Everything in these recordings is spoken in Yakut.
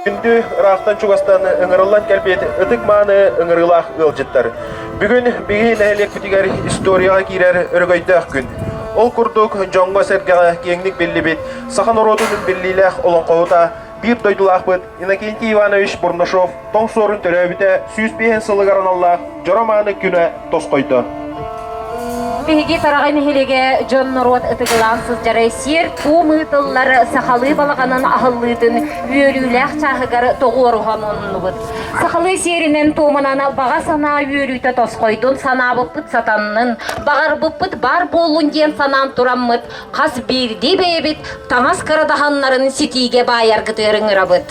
Күндү ыраахтан-чугастан ыҥырыллан кэлбит ытык-мааны ыҥырыылаах ыалдьыттар. Бүгүн биһиги нэһилиэкпитигэр историяҕа киирэр өрөгөйдөөх күн. Ол курдук дьоҥҥо-сэргэҕэ киэҥник биллибит саха норуотун биллиилээх олоҥхоһута биир дойдулаахпыт Иннокентий Иванович Бурнашов Тоҥ Суорун төрөөбүтэ 105 сылыгар аналлаах дьоро мааны күнэ тосхойдо. Биһиги Тараҕай нэһилиэгэ дьон-норуот ытыгылаан сылдьар сиэр-туом ыытыллар сахалыы балаҕанын аһыллыытын үөрүүлээх чааһыгар тоҕуоруһа муннубут. Сахалыы сиэринэн-туомунан баҕа санаа үөрүүтэ тосхойдун, санаабыппыт сатаннын, баҕарбыппыт баар буоллун диэн санаан тураммыт, хас биирдии бэйэбит таҥас кырадаһаннарын ситиигэ баайаргытыгар ыҥырабыт.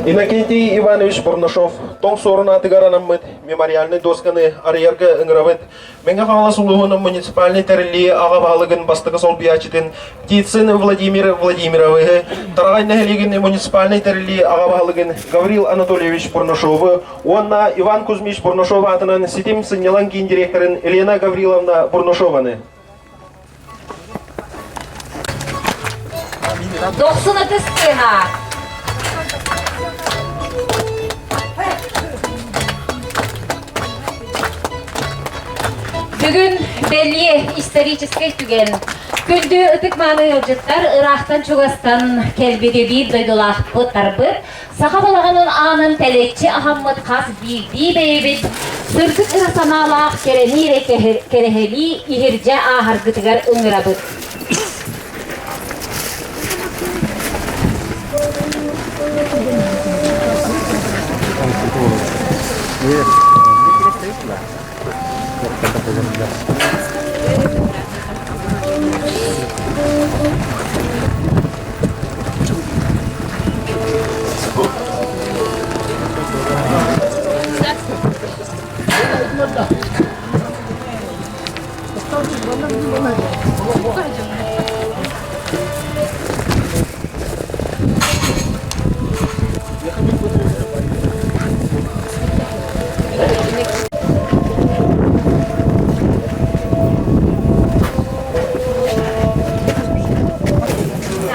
Иннокентий Иванович Бурнашов Тоҥ Суорун аатыгар анаммыт мемориальнай дуосканы арыйарга ыҥырабыт. Мэҥэ Хаҥалас улууһун муниципальнай тэриллии аҕа баһылыгын бастакы солбуйааччытын Птицын Владимир Владимировиһы, Тараҕай нэһилиэгин муниципальнай тэриллии аҕа баһылыгын Гаврил Анатольевич Бурнашовы уонна Иван Кузьмич Бурнашов аатынан Ситим сынньалаҥ киин директорын Елена Гавриловна Бурнашованы. Дохсун ытыс тыаһа. Бүгүн бэлиэ историческай түгэн. Күндү ытык-мааны ыалдьыттар ыраахтан-чугастан кэлбити биир дойдулаахпыт тарбыт, саха балаҕанын аанын тэлэччи аһаммыт хас биирдии бэйэбит сырдык ыра санаалаах кэрэни эрэ кэрэһэлии иһирдьэ ааһаргытыгар ыҥырабыт.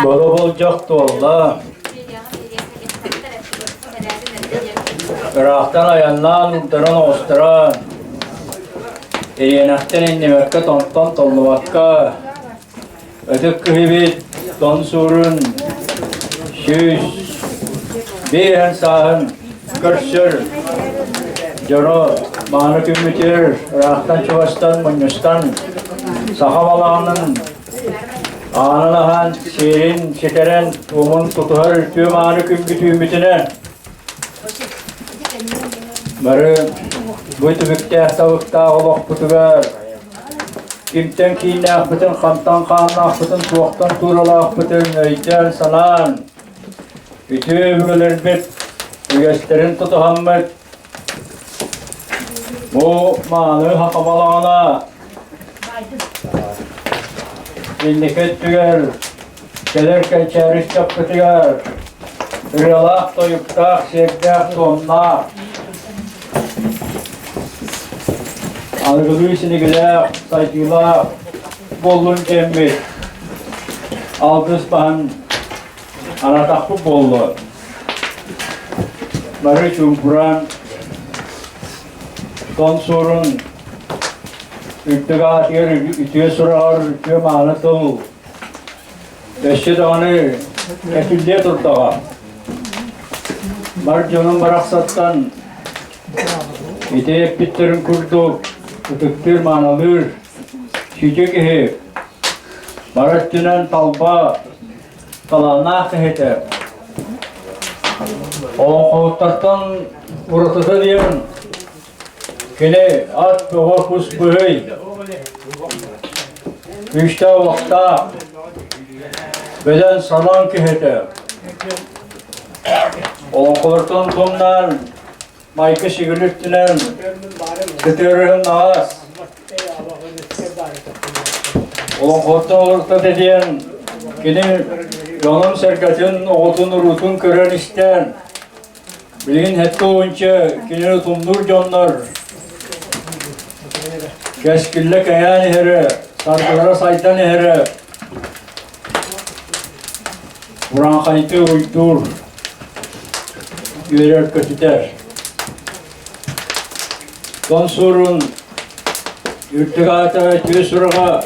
Бары болдьох туолла. Ыраахтан айаннаан урдаран оҕустаран, ириэнэхтэн иннибэккэ тонтон толлубакка, ытык киһибит тон суурун 105 сааһын көрсөр дьоро мааны күммүтүгэр ыраахтан-чугастан мунньустан саха балаҕанын аанын аһан сиэрин ситэрэн уһун тутуһар үтүө мааны күммүт үүммүтүнэн бары бу түбүктээх табыктаах олохпутугар кимтэн кииннээхпитин, хантан хааннаахпытын, туохтан тууралаахпытын өйдөөн-санаан, үтүө өбүгэлэрбит үгэстэрин тутуһаммыт бу мааны хахабалаҕына инники өттүгэр кэлэр кэнчээри ыччаппытыгар ырыалаах-тойуктаах, сиэрдээх-туомнаах, аныгылыы синигилээх, сайдыылаах буоллун диэммит алгыс баһан анатахпыт буоллун. Бары чуумпуран, тон суорун үрдүк аатыгар үтүө сураҕар үтүө мааны тыл Өссө даҕаны этиллиэ турдаҕа. Бар дьонум барахсаттан. Ити эппиттэрин курдук ытыктыыр-маанылыыр сүдү киһи бары өттүнэн талба талааннаах киһитэ. Олоҥхоһуттартан уратыта диэн кини ат бөҕө кус быһый, күүстээх-уохтаах, бөдөҥ салаҥ киһитэ. Олоҥхолортон тумнаан майгы сигили үрдүнэн кытыарыһын аҕас Олоҥхоттон олорто диэн кини дьонун-сэргэтин, оҕотун-уруутун көрөн-истэн билигин сэттэ уонча кинини утумнуур дьоннор кэскиллэ кэҥээн иһэрэ, саргылара сайдан иһэрэ Урааҥхайдыы уруйдуур, үөрэр-көтүтэр. Тоҥсуурун үрдүк аата үтүө сураҕа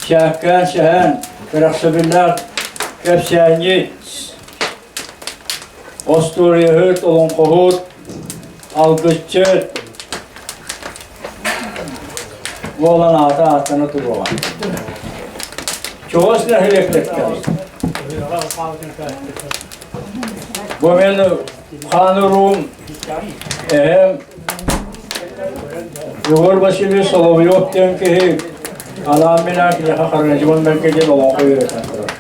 Чээккээн сэһэн, кэрэхсэбиллээх кэпсээнньит, остуоруйаһыт, олоҥхоһут, алгысчыт буолан аата ааттана туруоҕа. Чугас нэһилиэктэртэн. Бу мен хаан уруум эһэм Егор Васильевич Соловьев диэн киһи анаан минаан киниэхэ Харыйдьыбын Мэргэ диэн олоҥхо үөрэтэн турар.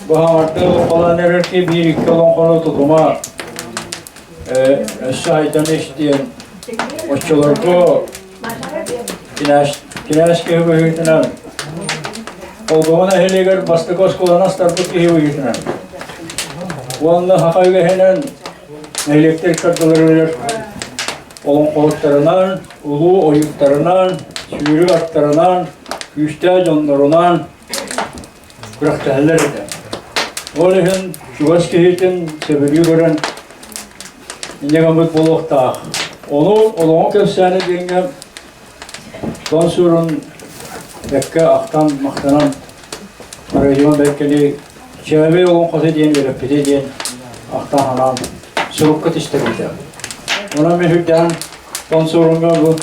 Бу хаҥардыы олоҥхолоон эрэр киһи биир-икки олоҥхону тутума өссө айдан ис диэн оччолорго кинээс киһи быһыытынан Холбоһун нэһилиэгэр бастакы оскуоланы астарбыт киһи быһыытынан уонна саха үгэһинэн нэһилиэктэр кардаларыгар олоҥхоһуттарынан, улуу ойууттарынан, сүүрүк аттарынан, күүстээх дьоннорунан күрэхтэһэллэр этэ. Ол иһин чугас киһитин сөбүлүү көрөн инньэ гыммыт буолуохтаах. Ону олоҕун кэпсээнэ диэҥҥэ Тоҥ суорун бэккэ ахтан, махтанан Родион Бэркэли Чээбэй олоҥхото диэн үөрэппитэ диэн ахтан санаан сурукка түстэрбитэ. Онон мин үрдээн Тоҥ суоруҥҥа бу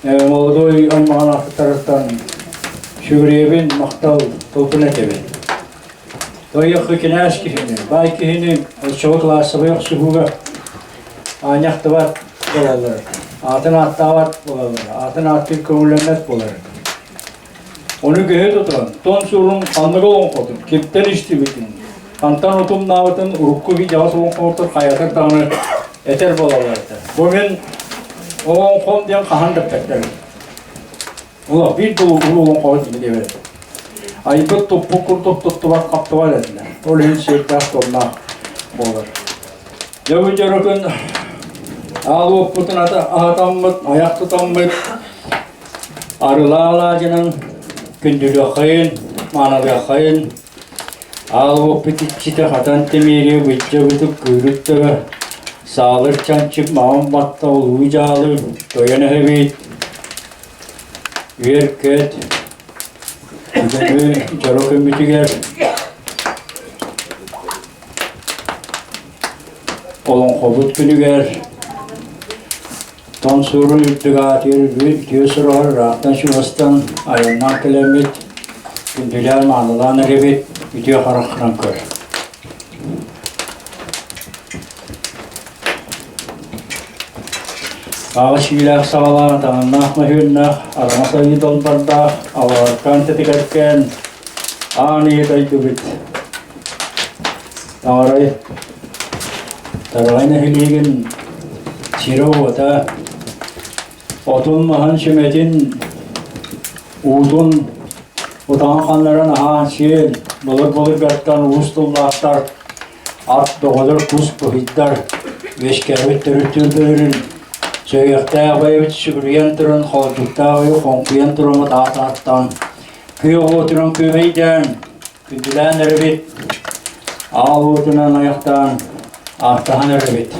молодой аймаҕын ааттарыттан сүгүрүйэбин, махтал тылбын этэбин. Тойоххо кинээс киһини, баай киһини оччоҕо кылаассабай охсуһууга аанньахтыбат буолаллар, аатын ааттаабат буолаллар, аатын ааттыыр көҥүллэммэт буолар. Ону көһө тутан, тон суорун ханнык олоҥхотун, кимтэн истибитин, хантан утумнаабытын урукку видеоҕа олоҥхоһуттар хайатар даҕаны этэр буолаллар этэ. Бу мин олоҥхом диэн хаһан да эппэттэр. Олох биир да улуу олоҥхоһут ини диэбэт. Айбыт туппут курдук туттубат хаптыбат этилэр. Ол иһин сиэрдээх туомнаах буолар. Дьэ бу дьоро күн аал уоппутун аһатаммыт, айах тутаммыт, арылаа алаадьынан күндүлүөххэйин, маанылыаххайын, аал уоппут иччитэ хатан тимири бычча бытык кыырык төбө, саалыр чанчык маҥан батта улуу дьаалы тойон эһэбит, үөр-көт, бүгүҥҥү дьоро күммүтүгэр Олоҥхобут күнүгэр Тоҥсуурун үрдүк аатыгар үтүө сураҕар ыраахтан-чугастан айаннаан кэлэммит, күндүлээн-маанылаан эрэбит, үтүө хараххынан көр. Аҕыс иилээх саҕалаах, таҥаннаах мөһүөннээх, араҥас айыы долбардаах, алааркаан тэтигэркээн, аан ийэ дойдубут Таҥарай Тараҕай нэһилиэгин сирэ-уота отун-маһын сүмэтин уутун утаҕын ханнаран аһаан-сиэн былыр-былыргаттан уус тыллаахтар ат бөҕөлөр кус быһыйдар үөскээбит төрүт түөлбэлэрин сөйүөхтээх бэйэбит сүгүрүйэн туран холдьуктаах ойу хоҥкуйан тураммыт аат ааттаан күөх уотунан күөмэйдээн Күндүлээн эрэбит, аал уотунан айахтаан, ааттаһан эрэбит.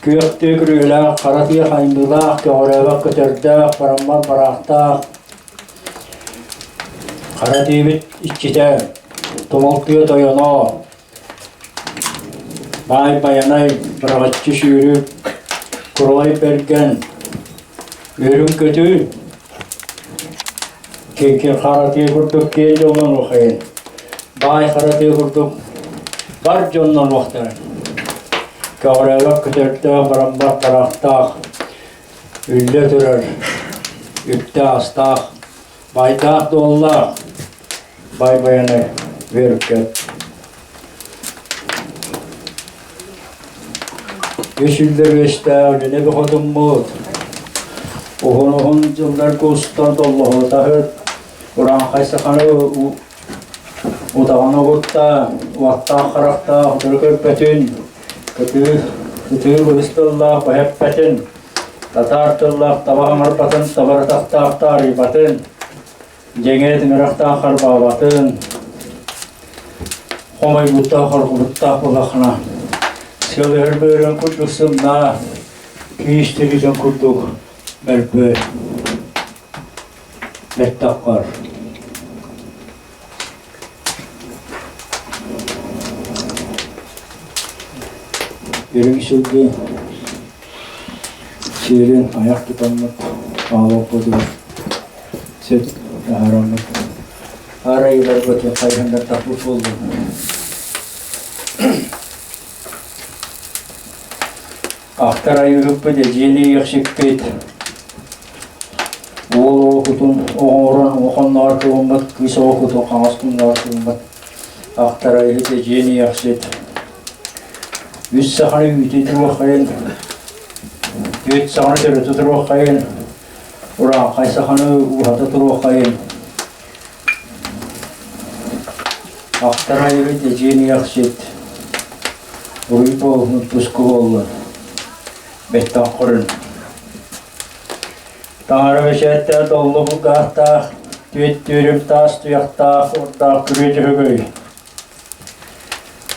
Күөх тыа күрүөлээх, хара тыа хаймыылаах, көҕүрээбэт көтөрдөөх, бараммат бараахтаах, хара тыабыт иччитэ. Тумул тыа тойоно, Баай Байанай быраҕаччы сүүрүк, Курулай Бэргэн, Үөрүҥ көтүү, Киҥкир хара тыа курдук киэҥ дьоллонуохайын, Баай хара тыа курдук бар дьоннонуохтарын. Көҕүрээбэт көтөрдөөх бараммат барахтаах, үллэ турар үптээх-астаах, баайдаах-дуоллаах Баай Байанай үөрүккэ Үс үллэр үөстээх үлэни бөхөтүммут, уһун-уһун дьылларга устан доллоһутаһыт, урааҥхай саханы утаҕын угутта, уоттаах харахтаах утары көрбөтүн, кытыы кытыы быыс тыллаах бэһэппэтин, татаар тыллаах таба хаҥарбатын, табар атахтаах таарыйбатын, Дьэҥэ тыҥырахтаах харбаабатын, хомойбуттаах хоргубуттаах буоллаххына, сыалыһар бөөрөн курдук сымнаа, киис тиритэн курдук мөлбөт, бэттаххар. Үрүҥ сылгы сиэрин айах тутаммыт аалоппутугар Сөп, аһараммыт. Арайыларбыт хайыһыннартахпыт буоллун. Ахтар айыһыппыт эдьиэни иэхсикпит уол оҕокутун оҕорон оҕохонноор кылыммыт кыыс оҕокутун хаҥас куннаар кылыммыт ахтар айыһыт эдьиэни иэхсит үс саханы үүтү туруоххайын түөрт саҕаны төрөтө туруоххайын Урааҥхай саханы ууһата туруоххайын. Ахтар айыбыт эдьиэн иэхсит. Уруй буолуһун туску буоллун. Бэттэх хорун. Таҥара бэчээттээх доллу булгаахтаах, түөт түөрүм таас туйахтаах, урдаах күрүө дьөһөгөй.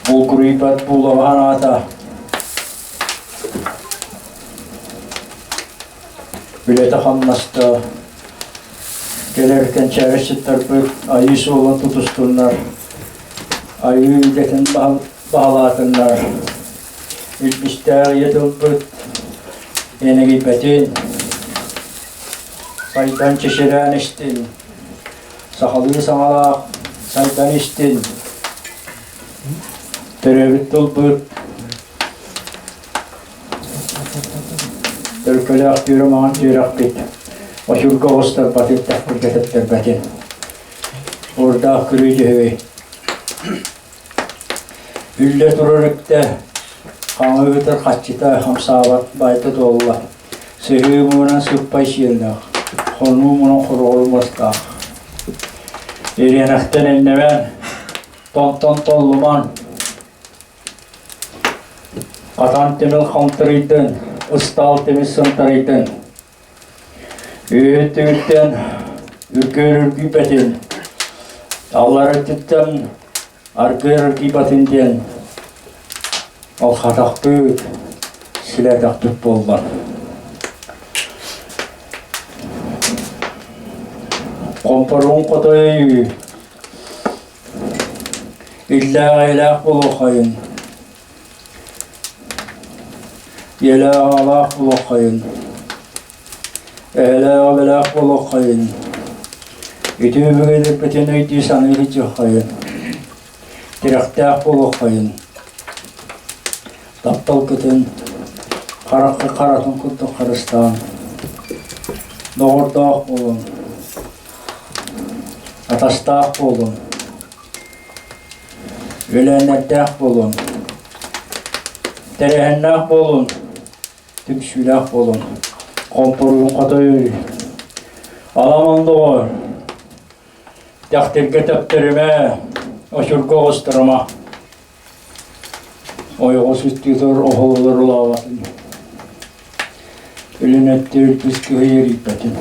Булгуруйбат буулаҕаан аата Үлэтэ хамнаста кэлэр кэнчээри сыттарбыт айыы суолун тутустуннар, айыы үлэтин баһылаатыннар, илбистээх ийэ тылбыт энэгийбэтин, сайдан чэчирээн истин, сахалыы саҥалаах сайдан истин, төрөөбүт тылбыт Төлкөлөөх түөрэ маҥан түөрэхпит очурга оҕустарбатын, тэхпиргэ тэптэрбэтин. Уордаах күрүү дьөһүөй. Үллэ турар үктэ, хаҥа ыытар хаччыта хамсаабат байта туолла. Сыһыы муҥунан сыппай сиэллээх, хонуу мунан хороҕор мастаах. Ириэнэхтэн эннэмэн, тонтон толлуман, Хатан тимир халтарыйдын, ыстаал тимир сынтарыйдын. Үөһүттүгүттэн үргүөр үргүйбэтин, аллар өттүттэн аргыар үргүйбэтин диэн ол хатахпыт, силээтэхпит буолла. Хомпоруун хотой Иллээх-эйэлээх буолуоххайын, ийэлээх-аҕалаах буолуоххайын, эһэлээх-эбэлээх буолуоххайын, үтүө өбүгэлэрбитин өйдүү-саныы сылдьыаххайын, тирэхтээх буолуоххайын, тапталгытын харахха харатын курдук харыстаан, доҕордоох буолуҥ. Атастаах буолуҥ, үөлээннэрдээх буолуҥ, тэрээһиннээх буолуҥ, түмсүүлээх буолуҥ, хомпоруун хотойуй, аламан доҕор, тэхтиргэ тэптэримэ, очурга оҕустарыма, ойоҕос үттүтэр оһоллор улаабатын, илин өттө өлбүс кыһый эрийбэтин.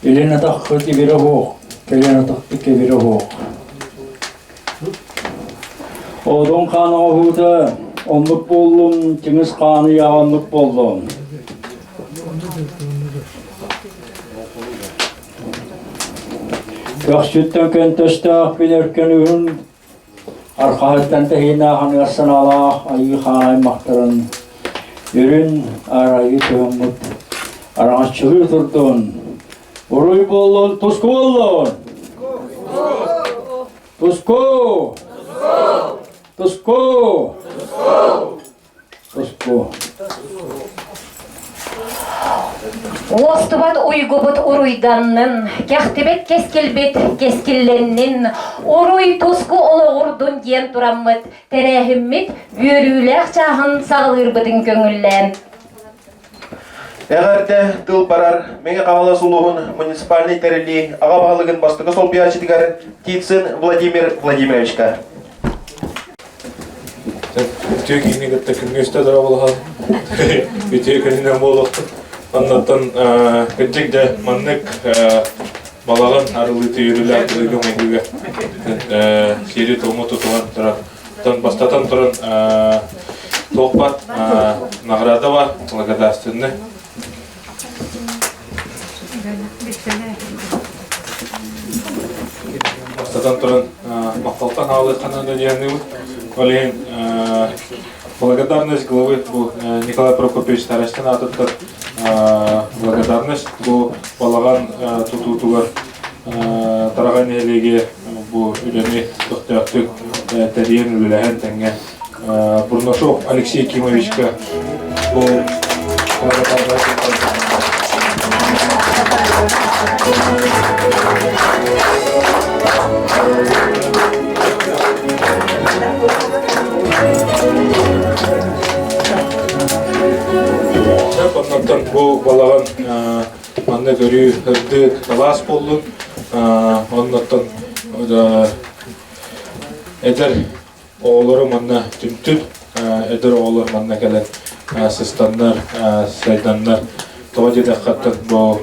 Илин атаххыт ибирэ оһуох, кэлин атахпыт кэбирэ оһуох. Одун хаан оҥоһуута оннук буоллун, Тимис хаан ыйааҕа оннук буоллун. Көхсүттэн көнтөстөөх күн өркөн уһун архаһыттан тэһиинээх аныгас санаалаах айыы хаан аймахтарын үрүн арайыы туһаммыт араҥаччылыы турдун уруй буоллун туску буоллун туску туску туску Уостубат уйгубут уруйданнын, кэхтибэт кэскилбит кэскиллэннин, уруй туску олоҕурдун диэн тураммыт, тэрээһиммит үөрүүлээх чааһын саҕалыырбытын көҥүллээн. Эҕэрдэ тыл барар Мэҥэ Хаҥалас улууһун муниципальнай тэриллии аҕа баһылыгын бастакы солбуйааччытыгар Тицин Владимир Владимировичка. Үтүө киһини кытта күҥҥэ үстэ дорооболоһон үтүө күнүнэн буолуохтун. Оннуттан кырдьык да маннык балаҕан арылыыты үөрүүлээх быһыыга-майгыга сиэри-туому тутуһан туран бастатан туран туох бар награда бар благодарственный Бастатан туран, махталтан аалыаххана да диэхнибит. Ол иһин благодарность главы бу Николай Прокопьевич Тарастин аатыттан благодарность бу балаҕан тутуутугар Тараҕай нэһилиэги бу үлэни көхтөөхтүк тэрийэн үлэлэһэн тэҥҥэ Бурнашов Алексей Кимовичка бу Оннуттан бу балаҕан манна көрүү ырдык талаас буоллун. Оннуттан эдэр Оҕолору манна түмтүн, эдэр оҕолор манна кэлэн сыстаннар, сайданнар. Тоҕо диэтэххэ бу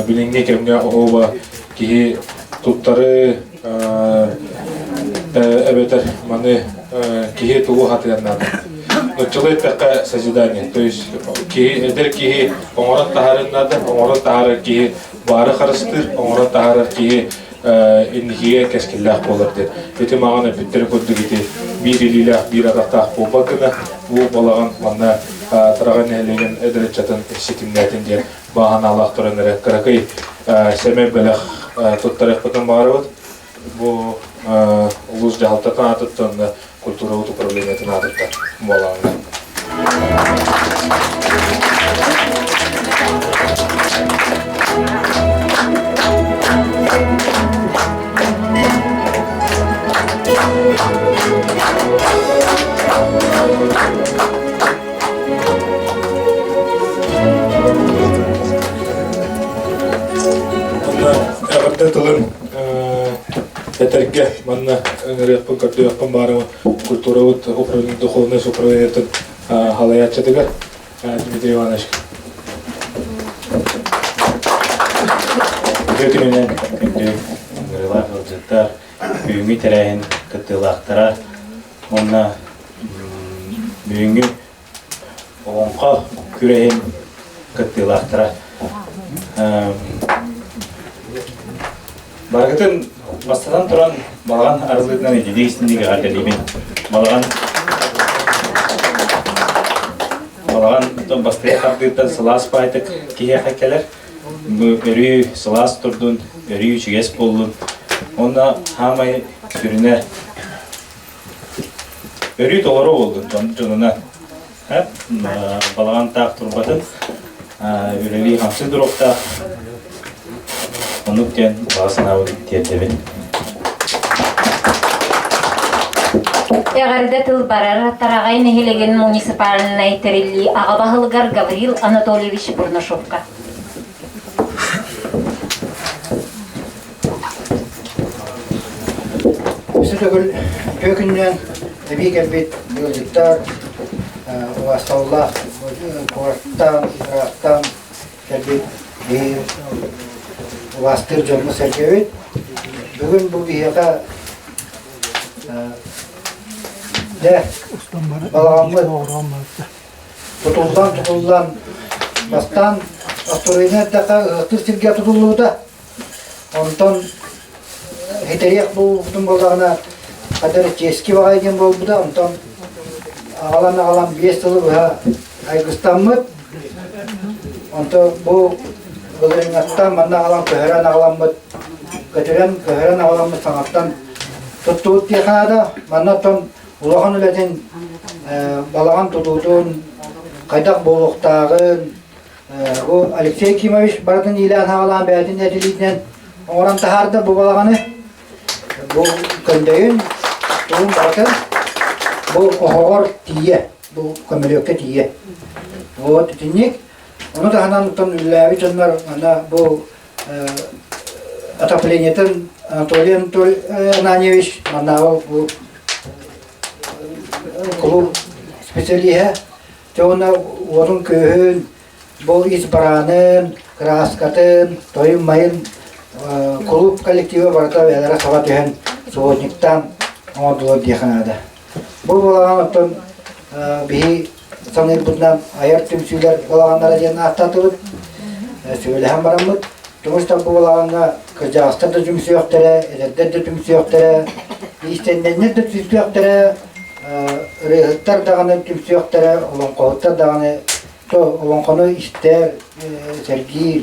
билиҥҥи кэмҥэ оһуоба киһи туттары эбэтэр маны киһи тугу хатыан наада. Нуччалыы эттэххэ созидание, то есть киһи эдэр киһи оҥорон таһаарыан наада, оҥорон таһаарар киһи баары харыстыыр, оҥорон таһаарар киһи инникигэ кэскиллээх буолар диэн. Ити маҕан эппиттэрин курдук ити биир илиилээх, биир атахтаах буолбат гына бу балаҕан манна Тараҕай нэһилиэгин эдэр ыччатын ситимнээтин диэн бааһынаалаах туран эрэ кыракый сэмэй бэлэх туттарыахпытын баҕарабыт. Бу улуус дьаһалтатын аатыттан уонна культурабыт управлениетын аатыттан буолаҕына. Эҕэрдэ тылын этэргэ манна ыҥырыахпын көрдүөхпүн баарым культурабыт управление духовнай управлениетын халайааччытыгар Дмитрий Иванович. Үтүө күнүнэн күндү ыҥырыылаах ыалдьыттар, бүгүҥҥү тэрээһин кыттыылаахтара уонна бүгүҥҥү Олоҥхо күрэһин кыттыылаахтара. Барыгытын бастатан туран балаҕан арыллыытынан итидии истинник эҕэрдэлиибин. Балаҕан балаҕан бастакы хардыыттан сылаас баайтык киһиэхэ кэлэр. Бу өрүү сылаас турдун, өрүү үчүгэс буоллун. Уонна хаамай сүрүнэ Өрүү толору буоллун дьонунан. Балаҕан таах турбатын, үлэлии-хамсыы туруохтаах. Оннук диэн баҕа санаабын тиэрдэбин. Эҕэрдэ тыл барар Тараҕай нэһилиэгин муниципальнай тэриллии аҕа баһылыгар Гаврил Анатольевич Бурнашовка. Үсүс төгүл үтүө күнүнэн эбии кэлбит ыалдьыттар, убаастабыллаах куораттан, ыраахтан кэлбит биһи убаастыыр дьоммут-сэргэбит. Бүгүн бу биһиэхэ дьэ балаҕаммыт тутуллан-тутуллан бастаан остуоруйаны эттэххэ ыһыахтыыр сиргэ тутуллубута. Онтон Хитэриэх буолбутун буоллаҕына, хадары чиэски баҕайы диэн буолбута, онтон аҕалан-аҕалан 5 сылы быһа айгыстаммыт. Онтон бу былырыыҥҥаттан манна аҕалан көһөрөн аҕаламмыт, көтүрэн көһөрөн аҕаламмыт саҥаттан туттубут диэххэ наада. Манна оттон улахан үлэтин балаҕан тутуутун хайдах буолуохтааҕын Бу Алексей Кимович барытын иилээн-саҕалаан бэйэтин этилиитинэн оҥорон таһаарда бу балаҕаны. Бу көндөйүн, тугун барытын бу оһоҕор тиийэ, бу көмөлүөккэ тиийэ. Вот итинник. Ону таһынан оттон үлэлээбит дьоннор ана бу отоплениетын Анатолий Ананьевич маннааҕы бу кулууп специалиһа Дьэ уонна уотун-күөһүн, бу ис бараанын, кырааскатын, тойун-майын кулууп коллектива барыта бэйэлэрэ саба түһэн субботниктаан оҥордулар диэххэ наада. Бу балаҕан оттон биһи саныырбытынан айар түмсүүлэр балаҕаннара диэн ааттаатыбыт. Сүбэлэһэн бараммыт. Тумус бу балаҕаҥҥа кырдьаҕастар да түмсүөхтэрэ, эдэрдэр да түмсүөхтэрэ, иистэнньэннэр да түмсүөхтэрэ, ырыаһыттар даҕаны түмсүөхтэрэ, олоҥхоһуттар даҕаны то олоҥхону истэр, сэргиир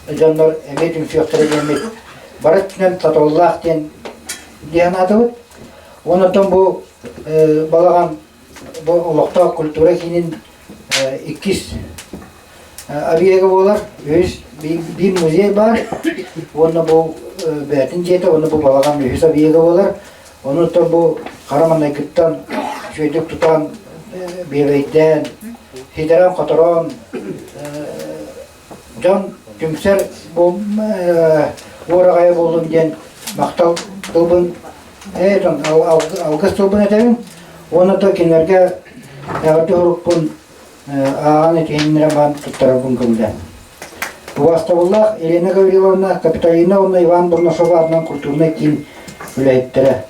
дьоннор эмиэ түмсүөхтэрэ диэммит бары өттүнэн сатабыллаах диэн диэн аатыбыт. Онтон бу балаҕан бу олохтоох культура киинин иккис объега буолар. Үһүс биир музей баар уонна бу бэйэтин дьиэтэ уонна бу балаҕан үһүс объега буолар. Онуттан бу хара маҥнайгыттан үчүгэйдик тутан, биэбэйдээн, ситэрэн-хоторон дьон түмсэр уораҕайа буоллун диэн махтал тылбын алгыс тылбын этэбин уонна да кинилэргэ эҕэрдэ сурукпун ааҕан этиһиннэрэн баран туттарарбын көҥүлээн. Убаастабыллаах Елена Гавриловна, Капитолина уонна Иван Бурнашов аатынан культурнай киин үлэһиттэрэ.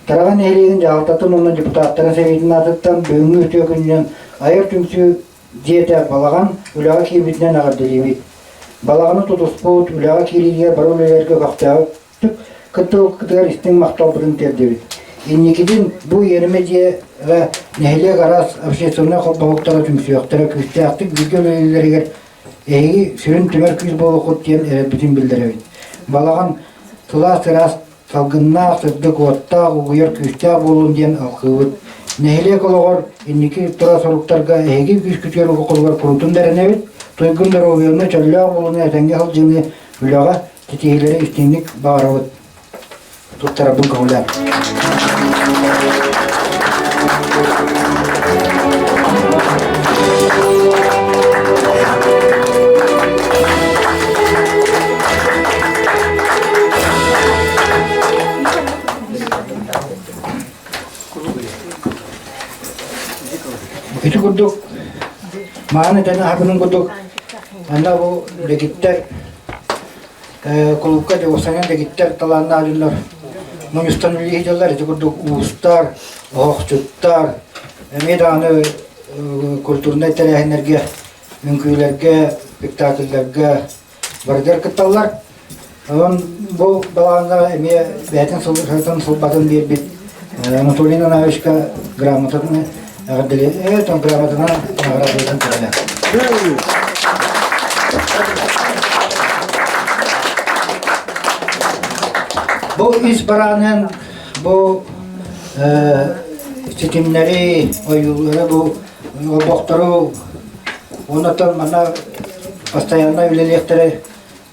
Тараҕан нэһилиэгин дьаһалтатын уонна депутаттарын сэбиэтин аатыттан бүгүҥҥү үтүө күнүнэн айар түмсүү дьиэтэ балаҕан үлэҕэ киирбитинэн эҕэрдэлиибит. Балаҕаны тутуспут, үлэҕэ киириигэ бары үлэлэргэ көхтөөхтүк кыттыбыккытыгар истиҥ махталбытын тиэрдэбит. Инникитин бу иэримэ дьиэҕэ нэһилиэк араас общественнай холбоһуктара түмсүөхтэрэ күүстээхтик бииргэ үлэлииллэригэр Эһиги сүрүн түмэр күүс буолуоххут диэн эрэлбитин биллэрэбит. Балаҕан сылаас ыраас салгыннаах, сырдык уоттаах, угуйар күүстээх буоллун диэн алҕыыбыт. Нэһилиэк олоҕор инники турар соруктарга эһиги күүскүтүгэр холугар куруутун да эрэнэбит. Туйгун доруобуйаны, чөллөөх буолууну, этэҥҥэ сылдьыыны, үлэҕэ ситиһиилэри истиҥник баҕарабыт. Туттарабын көҕүлээн. Ити курдук мааны этэн аһарбытын курдук манна бу дэгиттэр Кулуупка дьоҕусанан дэгиттэр талааннаах дьоннор мунньустан үлэлии сылдьаллар. Ити курдук уустар, оһохчуттар, эмиэ даҕаны культурнай тэрээһиннэргэ, үҥкүүлэргэ, спектакльларга барытыгар кытталлар. Онон бу балаҕаҥҥа эмиэ бэйэтин сылтан сылбатын биэрбит Анатолий Нанаевичка грамотатын эҕэрдэлиэ, грамотанан наҕараадаларын көрөлөр. Бу ис бараанын бу ситимнэри, ойуулары, бу олбохтору оннотон манна постоянно үлэлиэхтэрэ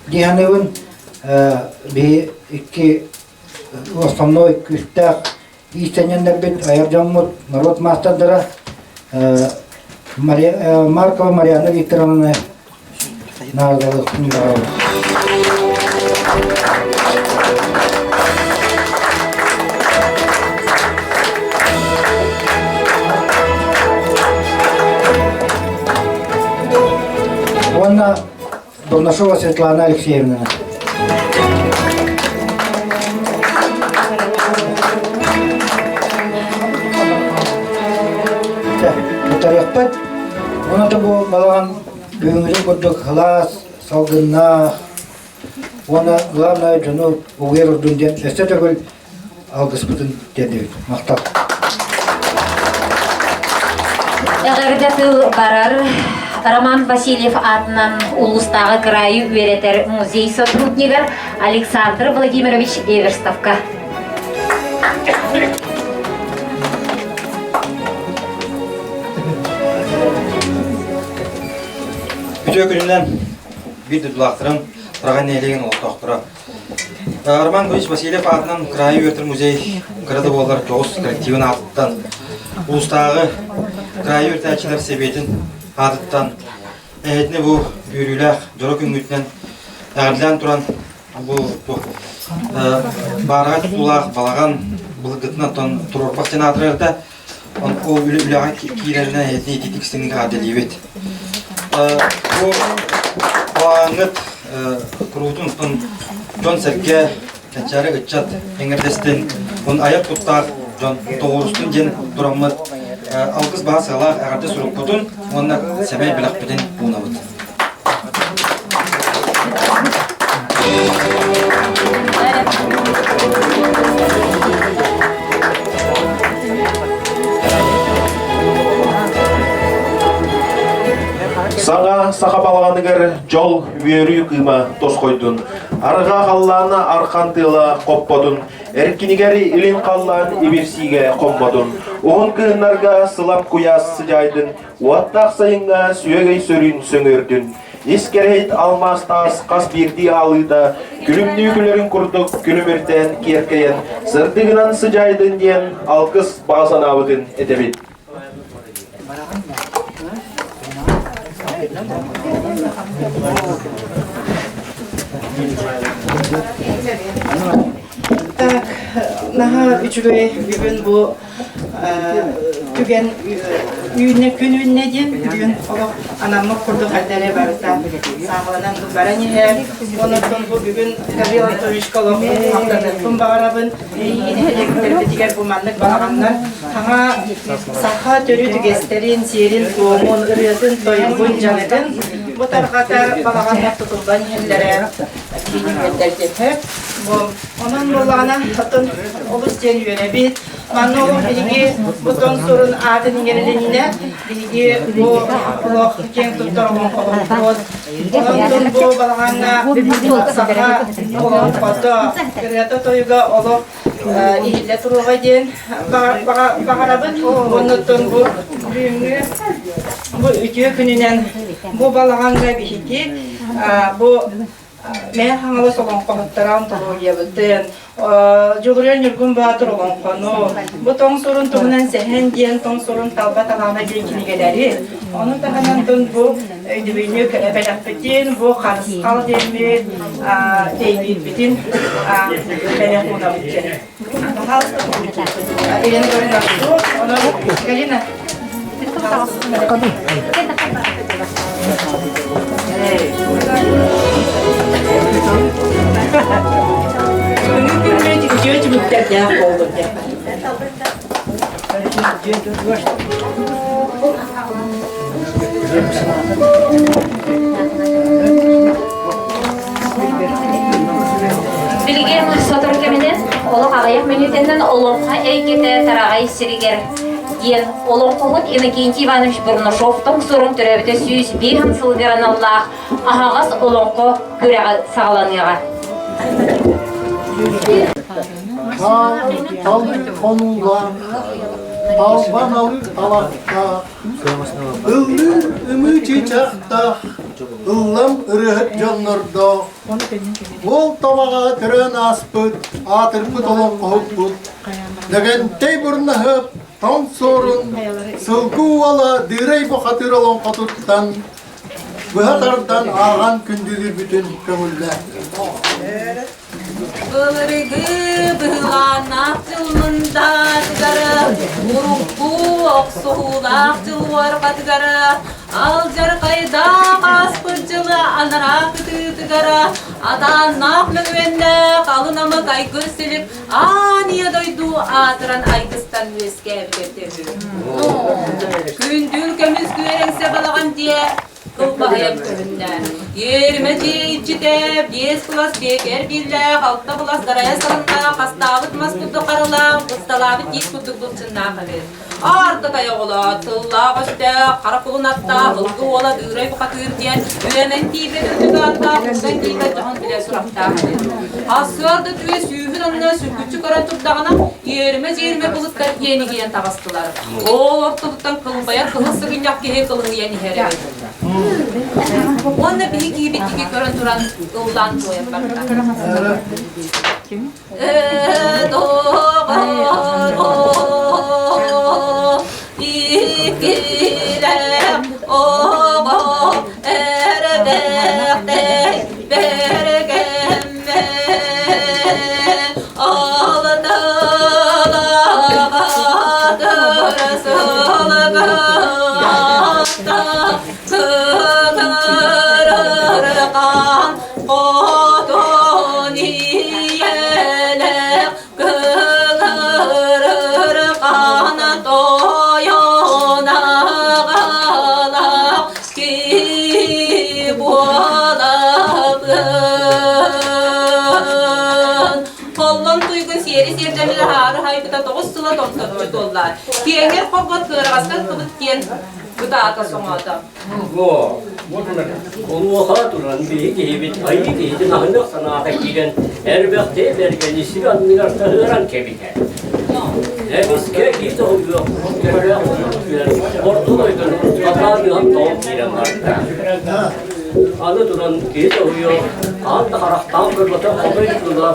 дии саныыбын. Биһи икки основной күүстээх иистэнньэннэрбит, айар дьоммут, норуот маастардара Маркова Марианна Викторовна наадалыахпын баҕарабын. Уонна Донашова Светлана Алексеевна. Утарыахпыт. Уонна бу балаҕан бүгүҥҥүтүн курдук сылаас, салгыннаах. уонна главное дьону угуйа турдун диэн өссө төгүл алгыспытын тиэрдэбит. Махтал. Эҕэрдэ тыл барар Роман Васильев аатынан улуустааҕы кыраайы үөрэтэр музей сотруднигар Александр Владимирович Эверстовка. Үтүө күнүнэн биир дойдулаахтарым Тараҕай нэһилиэгин олохтоохторо. Роман Гурьевич Васильев аатынан кыраайы үөрэтэр музей кыра да буоллар дьоҕус коллективын аатыттан улуустааҕы кыраайы үөрэтээччилэр сэбиэтин аатыттан эһэтини бу үөрүүлээх дьоро күҥҥүтүнэн эҕэрдэлээн туран бу баараҕай тутуулаах балаҕан былыргытынан туруорбах диэн аатырарда ол үлэ үлэҕэ киирэринэн эһэтини ититик истиҥник эҕэрдэлиибит. Бу балаҕаҥҥыт куруутун дьон-сэргэ, кэнчээри ыччат эҥэрдэстин, он айар куттаах дьон тоҕуорустун диэн тураммыт алгыс баҕа сыалаах эҕэрдэ сурукпутун уонна сэмэй бэлэхпитин уунабыт. Саҥа саха балаҕаныгар дьол үөрүү кыыма тосхойдун. Арҕаа халлаана архан тыала хоппотун, эркинигэр илин халлаан ибирсиигэ хоммотун. Уһун кыһыннарга сылам куйаас сыдьаайдын, Уоттаах сайыҥҥа сүөгэй сөрүүн сөҥүөрдүн, ис кэрэһит алмаас таас хас биирдии аалыыта күлүмнүү күлэрин курдук күлүмүрдээн киэркэйэн, сырдыгынан сыдьаайдын диэн алгыс баҕа санаабытын этэбит. Так, наһаа үчүгэй бүгүн бу түгэн үүннэ күн үүннэ диэн бүгүн олох анаммыт курдук хайда эрэ барыта сааһыланан баран иһэр. Онон бу бүгүн Гаврил Анатольевичка олох махтаныахпын баҕарабын. Нэһилиэктэрбитигэр бу маннык балаҕаннар саҥа саха төрүт үгэстэрин, сиэрин-туомун, ырыатын-тойугун, дьарыгын бу тарҕатар балаҕаннар тутуллан иһэллэрэ киһини үөрдэр Бу онон буоллаҕына оттон олус диэн үөрэбит. Манна олох биһиги бу тоҥ сурун аатын иҥэрилиннэ. Биһиги бу олох киэҥ туттар олоҥхолорбут. Онон бу балаҕаҥҥа саха олоҥхото, ырыата-тойуга олох иһиллэ туруоҕа диэн баҕарабын. Оннуттан бу бүгүҥҥү бу үтүө күнүнэн бу балаҕаҥҥа биһиги бу Мэҥэ Хаҥалас олоҥхоһуттара антологиябытын, Дьулуруйар Ньургун Баатыр олоҥхону, бу Тоҥ Сурун туһунан сэһэн диэн Тоҥ Сурун талба талаана диэн кинигэлэри, ону таһынан бу өйдөбүнньүк бэлэхпитин, бу харысхал диэммит дэйбиирбитин бэлэх уунабыт диэн. Пожалуйста, Елена Гавриловна, онон Галина. Бүгүн үтүө түмүктэрдээх буоллун Билигин сотору кэминэн олох аҕыйах мүнүүтэнэн Олоҥхо эйгэтэ Тараҕай сиригэр диэн олоҥхоһут Иннокентий Иванович Бурнашов тоҥсуорун төрөөбүтэ 105 сылыгар аналлаах аһаҕас олоҥхо күрэҕэ саҕаланыаҕа. Хонуулаах, албан талахтаах, ыллыыр ымыы чыычаахтаах, ыллам ырыаһыт дьоннордоох, Уол табаҕа төрөөн ааспыт, аатырбыт олоҥхоһуппут, Лэгэнтэй Бурнаһып тоҥ суорун, сылгы уола Дыырай бухатыыр олоҥхотуттан быһа тардан ааҕан күндүлүүрбүтүн көҥүллээтэ. Былыргы быһылааннаах дьыл мындаатыгар, урукку охсуһуулаах дьыл уорҕатыгар, алдьархайдаах ааспыт дьылы анараа кытыытыгар, атааннаах мөҥүөннээх алын-амык айгыр силик аан Аан ийэ дойду аатыран айгыстан үөскээбит этэ үһү. Күндүл көмүс күөрэҥсэ балаҕан дьиэ кылбаһыйан көһүннэ. Иэримэ дьиэ иччитэ биэс кылас биэкэр бииллээх, алта былас дарайа сарыннаах, хастаабыт мас курдук харылаах, бысталаабыт тиит курдук былчыннаах эбит. Аарта тайоҕоло, тыллаах өстөөх, хара кулун аттаах, ылгы уола Дыырай бухатыыр диэн үөмэн тиийбэт үрдүк ааттаах, устан тиийбэт дьоһун билэ сурахтаах эбит. Ассыарда түө сүүһүн анна сүргүччү көрөн турдаҕына, иэримэ-дьиэримэ былыттар иэнигийэн таҕыстылар. Ол ортотуттан кылбайар кыһыл сыгынньах киһи кылыһыйан иһэр эбит. Уонна биһи киһибит диэки көрөн туран ыллаан туойан барда. Иккилээх оҕо эрбэхтэй бэргэммэ алталаҕатыр сылгыта кытарырҕан Хотун ийэлээх кыҥырырҕан тойон аҕалаах киһи буолабын. Холлон туйгун сиэри сиэрдэммит аһаары хайбыта тоҕус сыла томточчу туолла. Киэҥэр хоргот кыараҕастан кыбыт диэн бытаата соҥоото. Бу Онуоха туран биһи киһибит айыы киһитин аһыныах санаата киирэн эрбэхтии бэргэни сир анныгар таһыаран кэбиһэр. Эмискэ киһи тоһуйуох көрөөх түһэн орто дойдуну хатаан ыһан тоҕон киирэн барда. Аны туран киһи тоһуйуох хаан да харахтаан көрбөтөх хомой тыла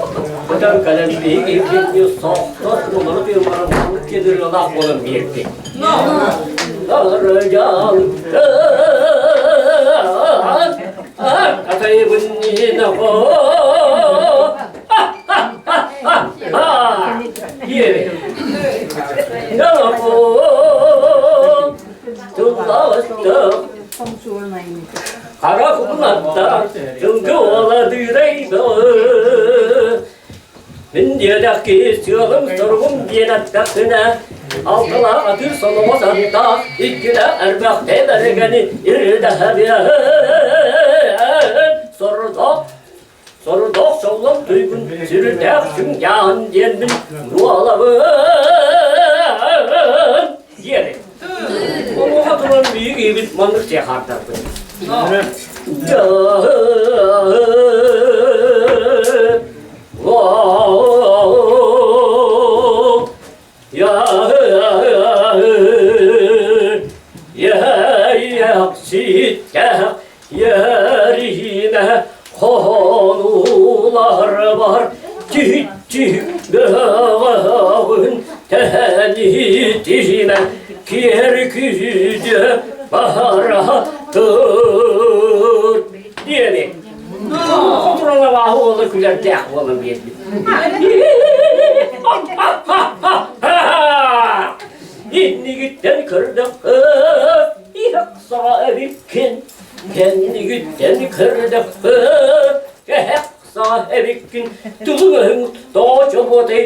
көтөн кэлэн биһи киһибитин соохтор олору тыыммаран маннык диэн ырыалаах буолан биэрдэ. Хара кулунатта тылгы уола дыырайбы Мин диэтэх киһи сыалым-соругум диэн эттэххинэ, алталаах атыыр солоҕос аттаах, иккилээх эрбэхтэй бэрэгэни ирдэһэбиэһин. Сорудох, сорудох соллом туйгун сүрүтээх сүҥдьааһын диэммин буолабын диэри. Онуоха туран биһиги маннык сиэхаардарбыт. Хоһонулар бар түһү тэһэни киэр күүдэ баһара тұр диэни. Хотуралабааһы уола күлэрдээх буолан биэрбит. Иннигиттэн көрдөххө, иһэх саҕа эбиккин, кэннигиттэн көрдөххө, кэһэх саҕа эбиккин, тылыҥ тоҕо чобуотай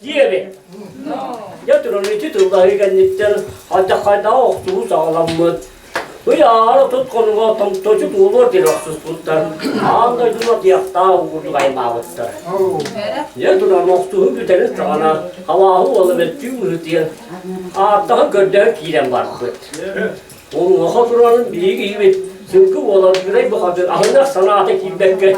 диэбит. Дьэ туран ити тыллаһыы кэнниттэн хайдах-хайдаҕа охсуһуу саҕаламмыт. Ыйаара тут хонуга томточу туолуор диэн охсуспуттар. Аан дойдуну атыйахтаах курдук аймаабыттар. Дьэ туран охсуһуу бүтэрин саҕана халааһы уола мөлтүү быһыытыйан ааттаһан көрдөөн киирэн барбыт. Онуоха туран биһиги киһибит сылгы уола Дыырай бухатыыр аһыныах санаата киирбэккэ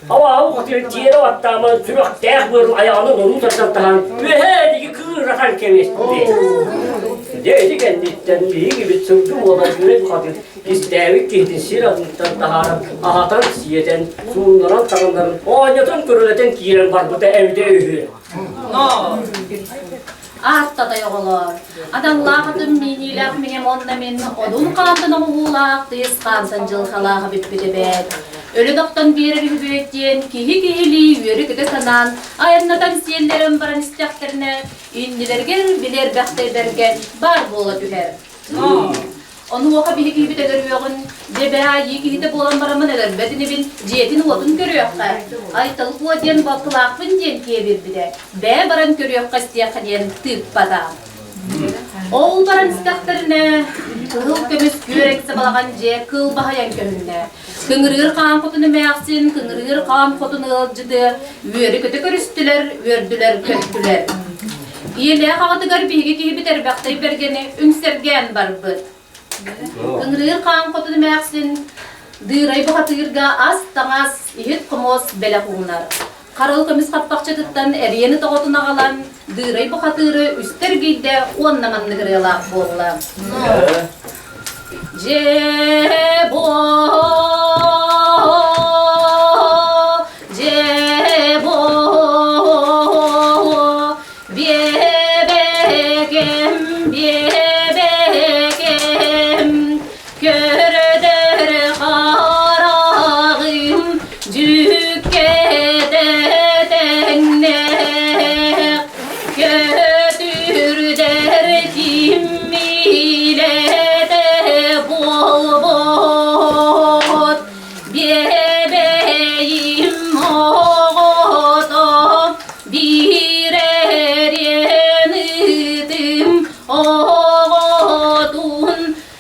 Абааһы хотуйан тиэрэ баттааман сүрэхтээх быарын айаҕынан оруу тардан таһан үөһээ диэки кыыратан кэбиспит. Дьэ ити кэнниттэн биһигибит сылгы уола Дыырай бухатыыр кистээбит киһитин сир анныттан таһааран аһатан-сиэтэн, сууннаран таҥыннаран оонньотон көрүлэтэн киирэн барбыта эбитэ үһү. Ааттатай оҕолоор, аналлаах атын мииниилээх миҥэм уонна мин одун хаантан оҥоһуулаах тыйыс хаантан дьылҕалаах эбиппит эбээт. Өлөн охтон биэрэр үһүбүөт диэн киһи киһилии үөрэ-көтө санаан, айаннатан сиэллэрэн баран истэхтэринэ, иннилэригэр били эрбэхтэй бэргэн баар буола түһэр. Онуоха биһиги бүтэлэр үөҕүн Дьэ бээ айыы киһитэ буолан бараммын өлөрбөт инибин, дьиэтин-уотун көрүөххэ. Айтал Куо диэн балтылаахпын диэн киэбирбитэ. Бээ баран көрүөххэ истиэххэ диэн тыыппата. Ол баран истэхтэринэ, кыһыл көмүс күөрэксэ балаҕан дьиэ кыл баһыйан көһүннэ. Кыҥырыыр хаан хотун эмээхсин, кыҥырыыр хаан хотун ыалдьыты үөрэ-көтө көрүстүлэр, үөрдүлэр-көттүлэр. Ийэлээх аҕатыгар биһиги киһибит эрбэхтэй бэргэни үҥсэргээн барбыт. Кыҥырыыр хаан хотун эмээхсин Дыырай бухатыырга ас-таҥас, иһит-хомуос бэлэх уунар. Харыл көмүс хаппахчытыттан эриэни тоҕотун аҕалан, Дыырай бухатыыры үстэ эргийдэ уонна маннык ырыалаах буолла. Дьээ боо, дьээ боо, биэбэкэм, биэбэкэм, Көрдөр хараҕым дьүккэтэ тэҥнээх, көтүрдэр ким билэтэ буолбут, биэбэйим оҕото биир эриэн ытым оҕотун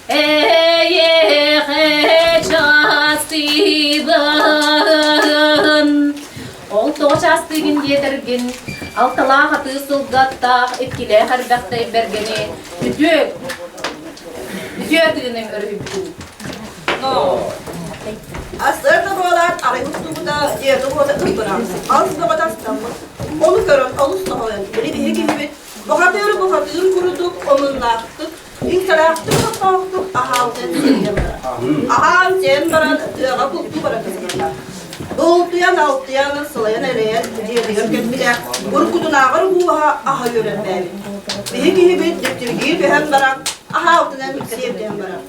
Эйиэхэ чаастыыбын. Ол тоҕо чаастыыгын диэтэргин, алталаах атыы сылгаттаах, иккилээх эрбэхтэй бэргэни үтүө үтүө тыыным өрүһүппүт. Астыар да буолаат, арай устубута, дьиэтэ уота ырбыра, алыс бөҕө тастаммыт. Ону көрөн олус соһуйан, били биһи киһибит бухатыыр бухатыыр курдук омуннаахтык Иҥсэлээхтик-тохтоохтук аһаалтан сиэн барар. Аһаан сиэн баран тыаҕа бултуу бара сылдьар. Бултуйан-алтыйан, сылайан-элэйэн дьиэтигэр кэлбитэ, уруккутунааҕар уоһа аһа үөрэрбээбит. Биһи киһибит дьиктиргии түһэн баран, аһаалтынан сиэбитэн барар.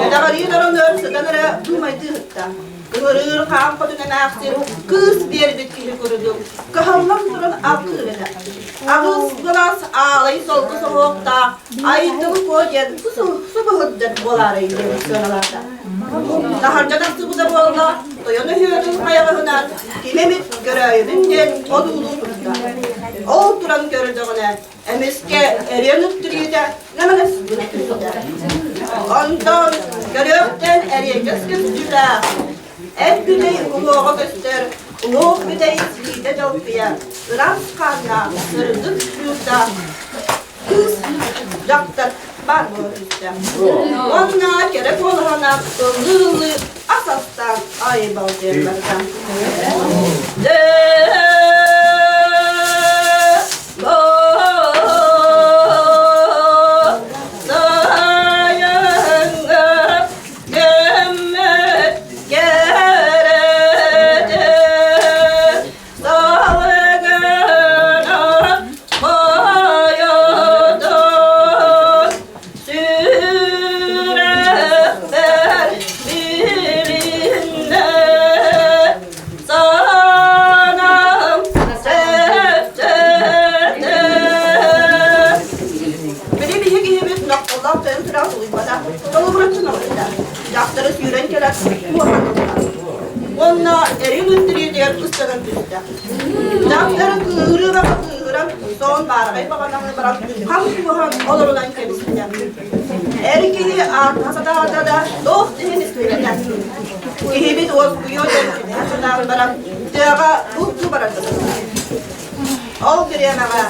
Кэтэҕэрии торонуор сытан эрэ дуумайдыы сытта. Ыҥырыыр хаан хотун эмээхсин кыыс биэрбит киһи курдук кыһаллан туран алгыыр этэ. Аҕыс былас аалай солко соһуохтаах Айтыл Куо диэн субуһурдат буолаарай диэн сыаналаата. Таһырдьа тахсыбыта буолла, тойон өһүөтүн хайаҕаһынан ким эмит көрөөйүбүн диэн одуулуу турда. Ол туран көрдөҕүнэ, эмискэ эриэн үктүрүүтэ нэмэлэс гына түстэ. Онтон көрүөхтэн эриэкэс көстүүлээх, эт бүтэй уҥуоҕа көстөр, уҥуох бүтэй силиитэ дьалкыйа, ыраас хааннаах, сырдык сүүрдээх кыыс дьахтар баар буола түстэ. Уонна кэрэ куолаһынан ыллыы-ыллыы ас астаан айбал диэн барда. Дьахтары сүүрэн кэлэн куоһан ылла. Уонна эрин үттүрүөтүгэр ыстанан түстэ. Дьахтары кыыһырыыра кыыһыран, соон баараҕай баҕананы баран хам куоһан олорунан кэбистэ. Эр киһи аатына сатаата да, туох да иһин истибэтэ. Киһибит уоскуйуо диэн кэтэһэ сатаан баран, тыаҕа бултуу баран сытар. Ол бириэмэҕэ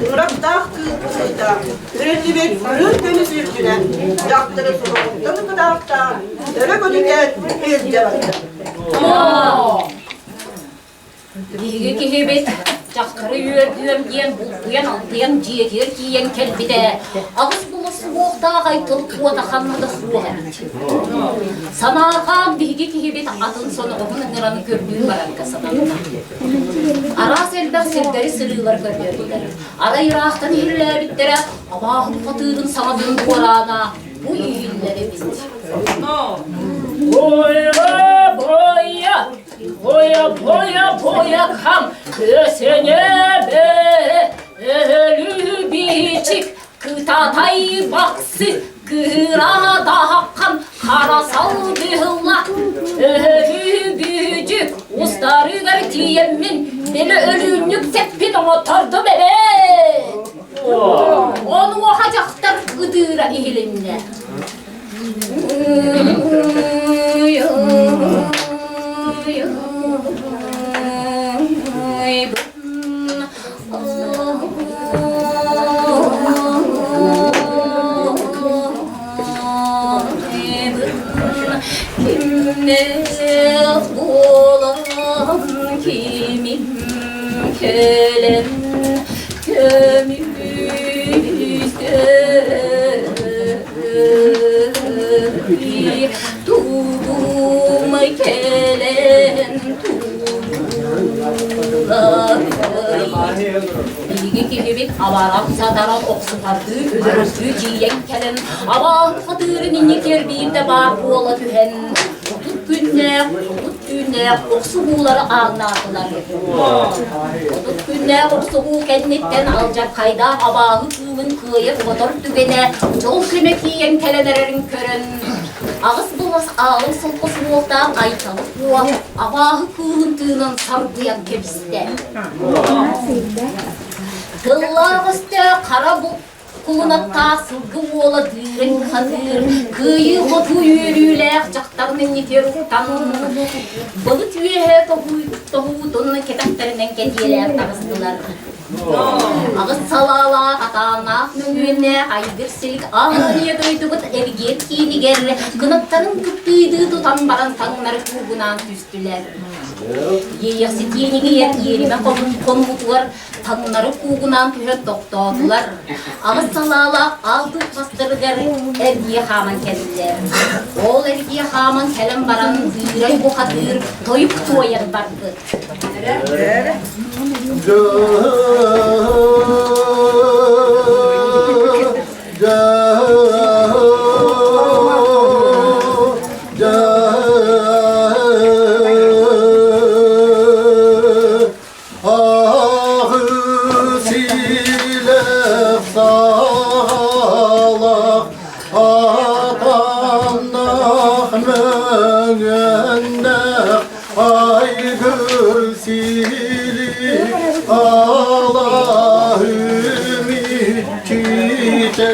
ыҥырахтаах кыыл быһыыта үрүллүбүт үрүҥ көмүс үрдүнэн дьахтары суһугуттан кытаахтаан өрө көтүтэн илдьэ барда. Биһиги киһибит дьахтары үөрдүөм диэн бултуйан-алтыйан дьиэтигэр тиийэн кэлбитэ, аҕыс булус суһуохтаах айтыл куота ханна да суох эбит. Санаарҕаан биһиги киһибит атын соноҕоһун ыҥыран көрдүү барарга сананна. Араас элбэх сирдэри сырыылар көрдөрдүлэр. Арай ыраахтан иһиллээбиттэрэ абааһы бухатыырын саҥатын дуораана бу иһиллэр эбит. Бойа, бойа, бойа, бойа, бойа кам, көсөнө бе, өлүү бичик, кытатай баксы. Кыыраатаххан хара салгыһылла, өһү-бүдүк устарыгар тиийэммин, били өлүүннүк тэппин оҥоттордум эбээт. Онуоха дьахтар ытыыра иһилиннэ. Кимнээх буолан кимим кэлэн көмүстэй тугум кэлэн Биһиги киһибит абаран-сатаран охсуһардыы, өлөрөрдүү тиийэн кэлэн, абааһы хатыырын инникигэр биирдэ баар буола түһэн, 30 күннээх, 30 түүннээх охсуһуулары ааҥнаатылар. 30 күннээх охсуһуу кэнниттэн алдьархайдаах абааһы кыылын кыайар-хотор түгэнэ дьол күнэ тиийэн кэлэн эрэрин көрөн, Аҕыс былас аалын солко суолтаах Айталы Куо абааһы кыылын тыынан сарбыйан кэбистэ. Тыллаах өстөөх хара кулунаттаах сылгы уола дыырын хатыыр, кыайыы-хотуу үөрүүлээх дьахтарын иннигэр уктан, былыт үөһэ тоһуутун кэтэхтэринэн кэтиэлээн таҕыстылар. Аҕыс салаалаах, атааннаах мөҥүөннээх айгыр силик аан ийэ дойдубут эргиэн киинигэр кынаттарын кыптыыйдыы тутан баран таҥнары куугунаан түстүлэр. Иэйэхситиэнигийэр иэримэ хонуутугар таҥнары куугунаан түһэн тохтоотулар. Аҕыс салаалаах аал туппастарыгар эргийэ хааман кэллилэр. Ол эргийэ хааман кэлэн баран Дыырай бухатыыр тойук туойан барбыт. Атаннах мөҥөннөх айгыр силик алаһым иччитэ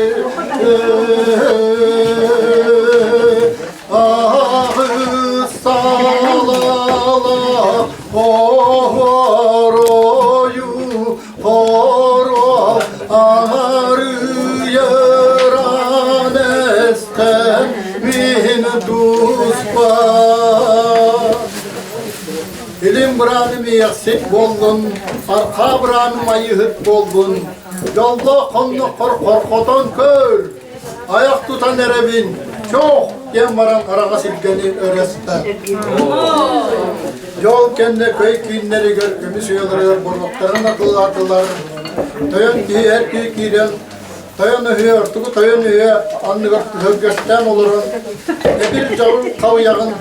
Аҕыс салалаах оһоройу хоро арыйаран эстэн мин туспа Илин бырааным иэхсит буоллун, архаа бырааным айыһыт буоллун, дьоллоох хонноххор хорхотон көр, айах тутан эрэбин, чох диэн баран араҕас илгэни өрө сытар. Дьол кэннэ көй кииннэригэр көмүс уйаларыгар боруоктарын атылаатылар. Тойон киһи эр киһи киирэн тойон өһүө ортугу тойон өһүө анныгар түһүлгэстээн олорон эбир дьолун хауйаҕын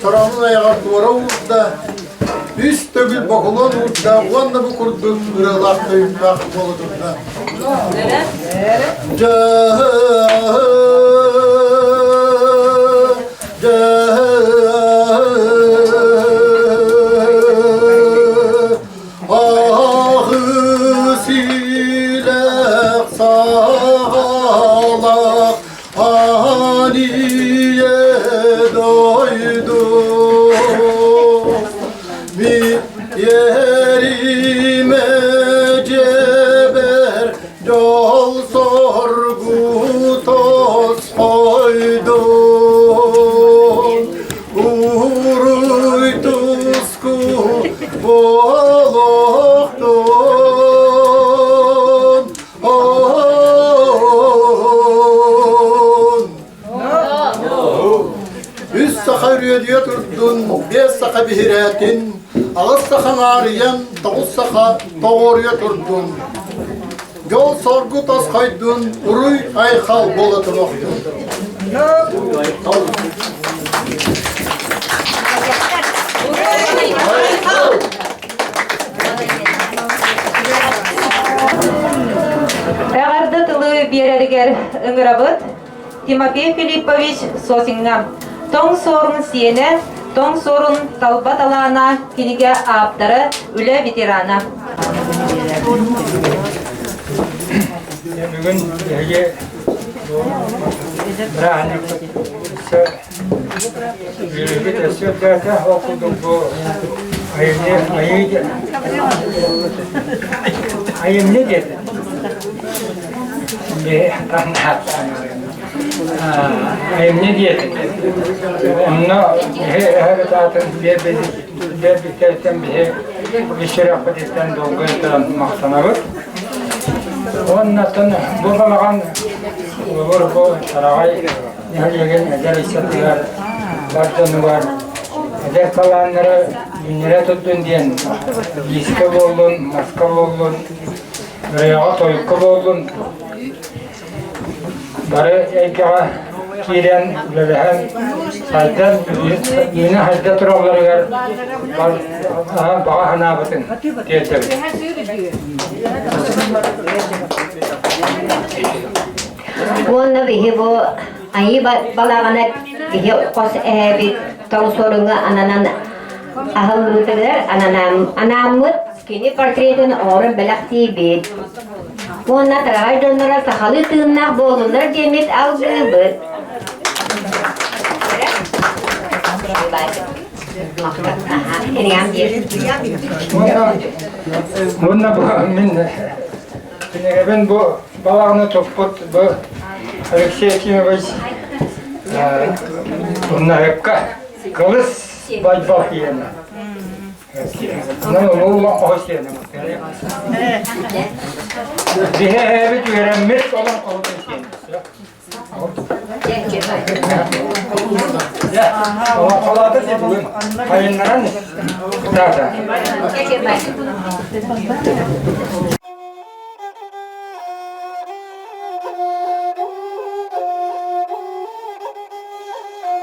чороонун айаҕар туора уурда, үс төгүл бокулуон уурда уонна бу курдук ырыалаах тойуктаах буола турда. Ах саҕалах Ание дойду Ериме жебер жол соргу тосхойдун Уруй туску болохтун Үс саха үрүөдүйэ турдун, биэс саха биһирээтин, аҕыс саха аарыйан, тоҕус саха тоҕуоруйа турдун. Дьол соргу тосхойдун, уруй айхал буола туруохтун. Эҕэрдэ тылы биэрэригэр ыҥырабыт. Тимофей Филиппович Сосиҥҥа Тоҥ Суорун сиэнэ, Тоҥ Суорун талба талаана кинигэ ааптара, үлэ ветерана. Бүгүн биһиги бырааһынньыкпыт өссө үөрүүбүт өссө үрдээтэ. Ол курдук бу айымньы айыы айымньы диэтэ. Айымньы диэтэ. Онно биһи эһэбит аатын биэрбиттэриттэн биһи үс сүрэхпититтэн долгуйан туран махтанабыт. Уоннаттан бу балаҕан улуур бу Тараҕай нэһилиэгин эдэр ыччатыгар бар дьонугар эдэр талааннары үүннэрэ турдун диэн лиискэ буоллун, маска буоллун, ырыаҕа тойукка буоллун бары эйгэҕэ киирэн үлэлэһэн сайдан үүнэ сайда туралларыгар баҕа санаабытын тиэрдэбит. Уонна биһи бу айыы балаҕана биһи хос эһээбит тоҥ суоруҥҥа ананан аһыллыбытыгар анааммыт кини портретын оҥорон бэлэхтиибит. Уонна тараҕай дьонноро сахалыы тыыннаах буоллуннар диэммит алгыыбыт. Уонна бу мин кинигэбин бу балаҕаны туппут бу Алексей Ефимович Турнаевка Кылыс Байбал киэнэ. Биһээбит үөрэммит олон холутун сиэн. Олоҥхолоото дии бүгүн хайыннаран кытаата.